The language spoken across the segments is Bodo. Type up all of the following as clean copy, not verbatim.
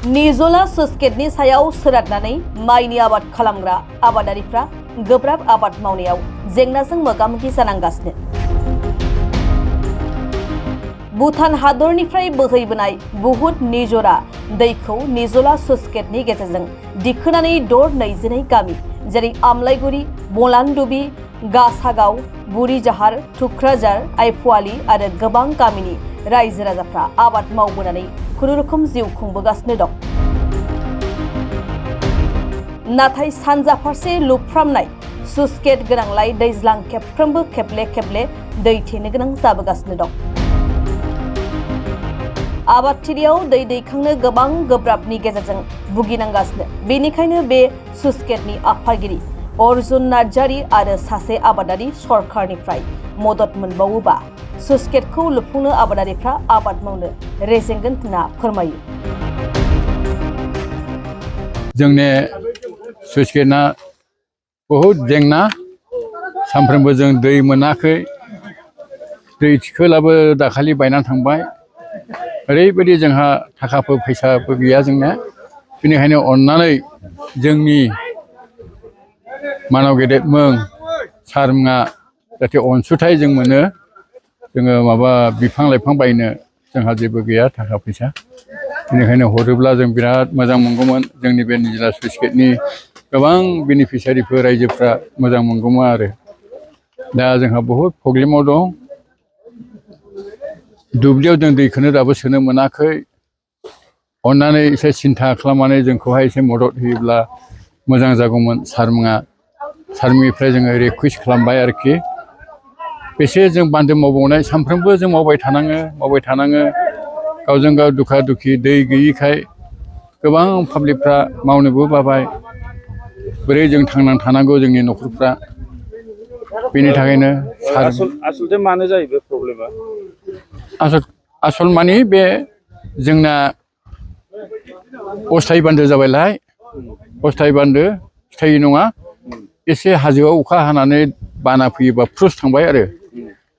निजला सुस्केटनि सायाव सोनारनानै माइनि आबाद खालामग्रा आबादारिफ्रा गोब्राब आबाद मावनायाव जेंनाजों मोगा-मोगि जानांगासिनो। भुटान हादरनिफ्राय बोहैबोनाय बुहुत निजरा दैखौ निजला सुस्केटनि गेजेरजों दिखोनानै दर 22 गामि जेरै आमलाइगुरि, बलानदुबि, गासागाव, बुरिजाहार, थुक्राझार, आइफवालि आरो गोबां गामिनि रायजो राजाफ्रा आबाद मावबोनानै खुनुरुखुम जिउ खुंबोगासिनो दं। नाथाय सानजा फारसे लुफ्रामनाय सुस्केट गोनांलाय दैज्लां खेबफ्रोमबो खेबले खेबले दै थेनो गोनां जाबोगासिनो दं। आबादथिलियाव दै दैखांनो गोबां गोब्राबनि गेजेरजों भुगिनांगासिनो। बेनिखायनो बे सुस्केटनि आफादगिरि अर्जुन नार्जारी आरो सासे आबादारि सरकारनिफ्राय मदद मोनबावोबा सुस्केटखौ लुफुंनो आबादारिफ्रा आबाद मावनो रेजेंगोन होनना फोरमायो। जोंनि सुस्केटना बहुत जेंना, सानफ्रोमबो जों दै मोनाखै, दै थिखोलाबो दाखालि बायनानै थांबाय। ओरैबायदि जोंहा थाखाफोर फैसाबो गैया जोंना, बेनिखायनो अननानै जोंनि मानाव गेदेर मुं सारमोना जाहाथे अनसुंथाइ जों मोनो। जोङो माबा बिफां लाइफां बायनो जोंहा जेबो गैया थाखा फैसा, बेनिखायनो हरोब्ला जों बिराद मोजां मोनगौमोन। जोंनि बे निजला सुस्केटनि गोबां बेनिफिसियारिफोर रायजोफ्रा मोजां मोनगौमोन आरो दा जोंहा बहुत प्रब्लेमाव दं। दुब्लियाव जों दैखौनो दाबो सोनो मोनाखै। अननानै एसे सिन्था खालामनानै जोंखौहाय एसे मदद होयोब्ला मोजां जागौमोन। सारमोननिफ्राय जोङो रिकुवेस्ट खालामबाय आरोखि। बेसे जों बान्दो मावबावनाय, सानफ्रोमबो जों मावबाय थानाङो। गावजों गाव दुखा दुखि दै गैयिखाय गोबां पाब्लिकफ्रा मावनोबो बाबाय। बोरै जों थांनानै थानांगौ जोंनि न'खरफ्रा, बेनि थाखायनो आसलथे मानो जायो बे प्रब्लेमा? आसल मानि बे जोंना अस्थायि बान्दो जाबायलाय। अस्थायि बान्दो स्थायि नङा। एसे हाजोआव अखा हानानै बाना फैयोबा फ्रुस थांबाय आरो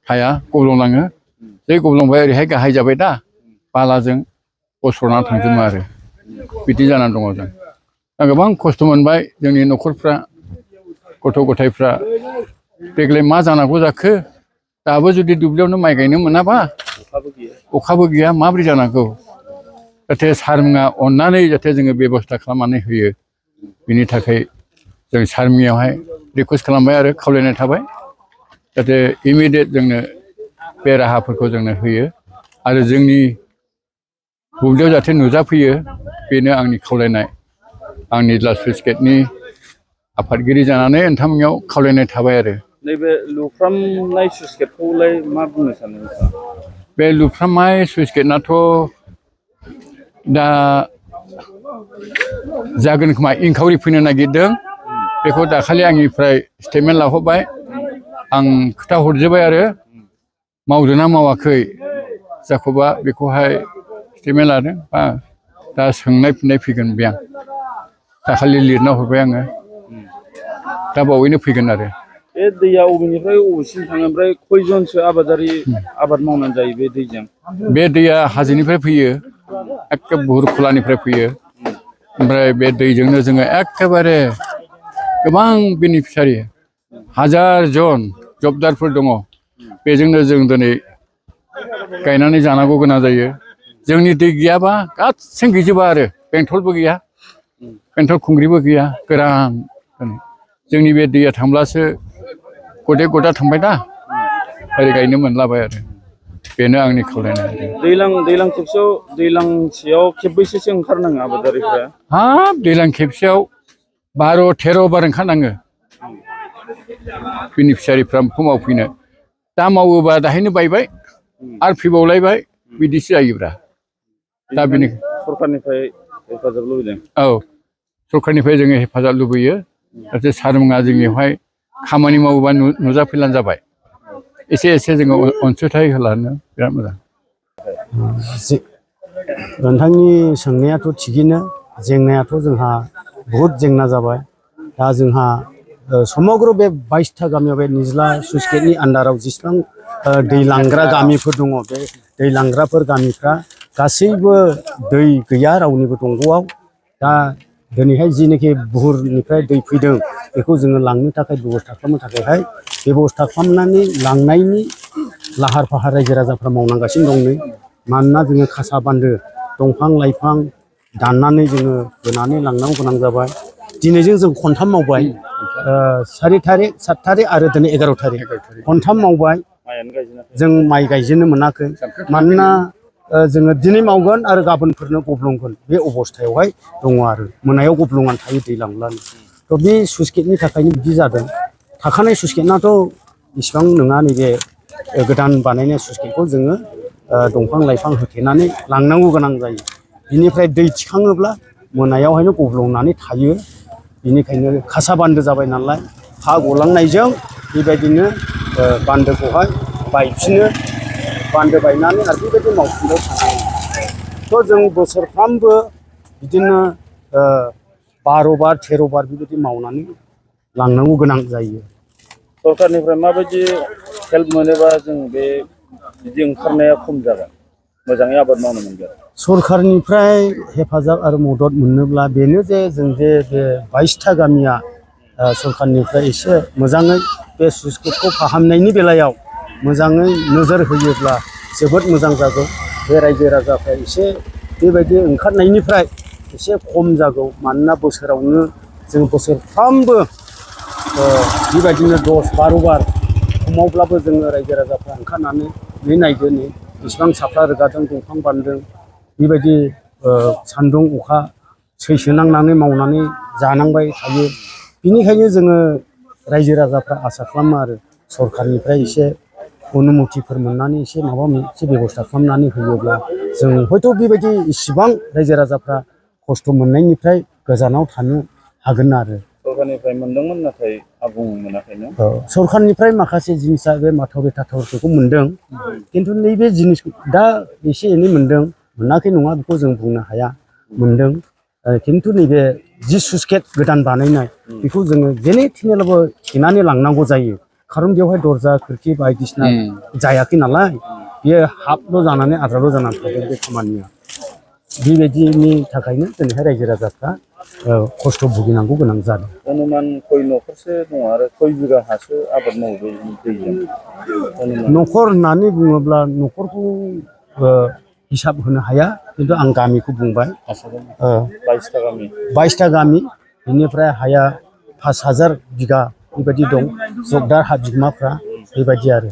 हाया गब्लंलाङो। बे गब्लंबाय ओरैहाय गाहाय जाबाय दा, बालाजों गसरना थांजोबो आरो बिदि जानानै दङ जों। दा गोबां खस्थ' मोनबाय जोंनि न'खरफ्रा, गथ' गथायफ्रा। देग्लाय मा जानांगौ जाखो, दाबो जुदि दुब्लियावनो माइ गायनो मोनाबा, अखाबो गैया, माबोरै जानांगौ। जाहाथे सारमोना अननानै जाहाथे जोङो बेब'स्था खालामनानै होयो, बिनि थाखाय जों सारमोननियावहाय रिकुवेस्ट खालामबाय आरो खावलायनाय थाबाय जाहाथे इमिडियेट जोंनो बे राहाफोरखौ जोंनो होयो आरो जोंनि दुब्लियाव जाहाथे नुजाफैयो, बेनो आंनि खावलायनाय। आं निजला सुस्केटनि आफादगिरि जानानै नोंथांमोननियाव खावलायनाय थाबाय आरो। नैबे लुफ्रामनाय सुस्केटखौलाय मा बुंनो सानो नोंथाङा? बे लुफ्रामनाय सुस्केटनाथ' दा जागोन खोमा, इंकाउरि फैनो नागिरदों। बेखौ दाखालि आंनिफ्राय स्टेटमेन्ट लाहरबाय। आं खोथा हरजोब्बाय आरो मावदोंना मावाखै जाखौबा बेखौहाय स्टेटमेन्ट लादों। दा सोंनाय फिननाय फैगोन बे आं दाखालि लिरना हरबाय आङो, दा बावैनो फैगोन आरो। बे दैया अबेनिफ्राय अबेसिम थाङो, ओमफ्राय खयजनसो आबादारि आबाद मावनानै जायो बे दैजों? बे दैया हाजोनिफ्राय फैयो, एखे बुहुर खोलानिफ्राय फैयो। ओमफ्राय बे दैजोंनो जोङो एखेबारे गोबां बेनिफिसियारि हाजार जन जबदारफोर दङ। बेजोंनो जों दिनै गायनानै जानांगौ गोनां जायो। जोंनि दै गैयाबा गासैबो गैजोबा आरो बेंथलबो गैया, बेंथल खुंग्रिबो गैया, गोरान। जोंनि बे दैया थांब्लासो गदे गदा थांबाय दा, ओरै गायनो मोनलाबाय आरो बेनो आंनि खावलायनाय। दैलां खेबसेयाव दैलांसेयाव खेबबैसोसो ओंखारनाङो आबादारिफ्रा? हाब दैलां खेबसेयाव 12-13 बार ओंखारनाङो बेनिफिसियारिफ्रा मावफैनो। दा मावोबा दाहायनो बायबाय आरो फैबावलायबाय, बिदिसो जायोब्रा। दा बेनि सरकारनिफ्राय हेफाजाब लुबैदों। औ, सरकारनिफ्राय जोङो हेफाजाब लुबैयो जाहाथे सारमोना जोंनियावहाय खामानि मावोबा नुजाफैब्लानो जाबाय। एसे जोङो अनसुंथाइ होलानो बिराद मोजां। नोंथांनि सोंनायाथ' थिगैनो, जेंनायाथ' जोंहा बहुद जेंना जाबाय। दा जोंहा समग्र बे 22टा गामियाव बे निजला सुस्केटनि आन्दाराव जेसेबां दै लांग्रा गामिफोर दङ, बे दै लांग्राफोर गामिफ्रा गासैबो दै गैया रावनिबो दंग'आव दा दिनैहाय जिनोखि बुहुरनिफ्राय दै फैदों बेखौ जोङो लांनो थाखाय बेबस्था खालामनो थाखायहाय बेबस्था खालामनानै लांनायनि लाहार फाहार रायजो राजाफ्रा मावनांगासिनो दं नै मानोना जोङो खासा बान्दो दंफां लाइफां दाननानै जोङो होनानै लांनांगौ गोनां जाबाय दिनैजों जों खनथाम मावबाय 4 थारिख 7 थारिख आरो दिनै 11 थारिख खनथाम मावबाय जों माइ गायजेननो मोनाखै मानोना जोङो दिनै मावगोन आरो गाबोनफोरनो गब्लंगोन बे अबस्थायावहाय दङ आरो मोनायाव गब्लंनानै थायो दै लांब्लानो थ' बे स्लुइस गेटनि थाखायनो बिदि जादों थाखानाय स्लुइस गेटआथ' इसिबां नङा नैबे गोदान बानायनाय स्लुइस गेटखौ जोङो दंफां लाइफां होथेनानै लांनांगौ गोनां जायो बिनिफ्राय दै थिखाङोब्ला मोनायावहायनो गब्लंनानै थायो बिनिखायनो खासा बान्दो जाबाय नालाय हा गलांनायजों बेबायदिनो बान्दोखौहाय बायफिनो बान्दो बायनानै आरो बेबायदि मावफिनबाय थानांगौ थ' जों बोसोरफ्रामबो बिदिनो 12 बार 13 बार बेबायदि मावनानै लांनांगौ गोनां जायो सरकारनिफ्राय माबायदि हेल्प मोनोबा जों बे बिदि ओंखारनाया खम जागोन मोजाङै आबाद मावनो मोनगोन सरकारनिफ्राय हेफाजाब आरो मदद मोनोब्ला बेनो जे जों जे बे 22टा गामिया सरकारनिफ्राय एसे मोजाङै बे स्लुइस गेटखौ फाहामनायनि बेलायाव मोजाङै नोजोर होयोब्ला जोबोद मोजां जागौ बे रायजो राजाफ्रा एसे बेबायदि ओंखारनायनिफ्राय एसे खम जागौ मानोना बोसोरावनो जों बोसोरफ्रामबो बेबायदिनो 10-12 बार खमावब्लाबो जोङो रायजो राजाफ्रा ओंखारनानै नै नायदो नै बेसेबां साफ्रा रोगादों दंफां बानदों बेबायदि सान्दुं अखा सैसो नांनानै मावनानै जानांबाय थायो बिनिखायनो जोङो रायजो राजाफ्रा आसा खालामो आरो सरकारनिफ्राय एसे अनुमतिफोर मोननानै एसे माबा मोनसे बेबस्था खालामनानै होयोब्ला जों हयथ' बेबायदि इसिबां रायजो राजाफ्रा खस्थ' मोननायनिफ्राय गोजानाव थानो हागोन आरो सरकारनिफ्राय मोनदोंमोन नाथाय आबुं मोनाखैनो सरकारनिफ्राय माखासे जिनिसा बे माथावरि थाथावरिफोरखौ मोनदों खिन्थु नैबे जिनिसखौ दा एसे एनै मोनदों मोनाखै नङा बेखौ जों बुंनो हाया मोनदों खिन्थु नैबे जि स्लुइस गेट गोदान बानायनाय बेखौ जोङो जेने थेनेब्लाबो थेनानै लांनांगौ जायो खारन बेवहाय दरजा खोरखि बायदिसिना जायाखै नालाय बेयो हाफल' जानानै आद्राल' जानानै थादों बे खामानिया बेबायदिनि थाखायनो दिनैहाय रायजो राजाफ्रा खस्थ' भुगिनांगौ गोनां जादों अनुमान खय न'खरसो दङ आरो खय बिगा हासो आबाद मावो बे दैजों न'खर होननानै बुङोब्ला न'खरखौ हिसाब होनो हाया खिन्थु आं गामिखौ बुंबाय 22टा गामि बेनिफ्राय हाया 5000 बिगा बेबायदि दं जगदार हा बिगोमाफ्रा बेबायदि आरो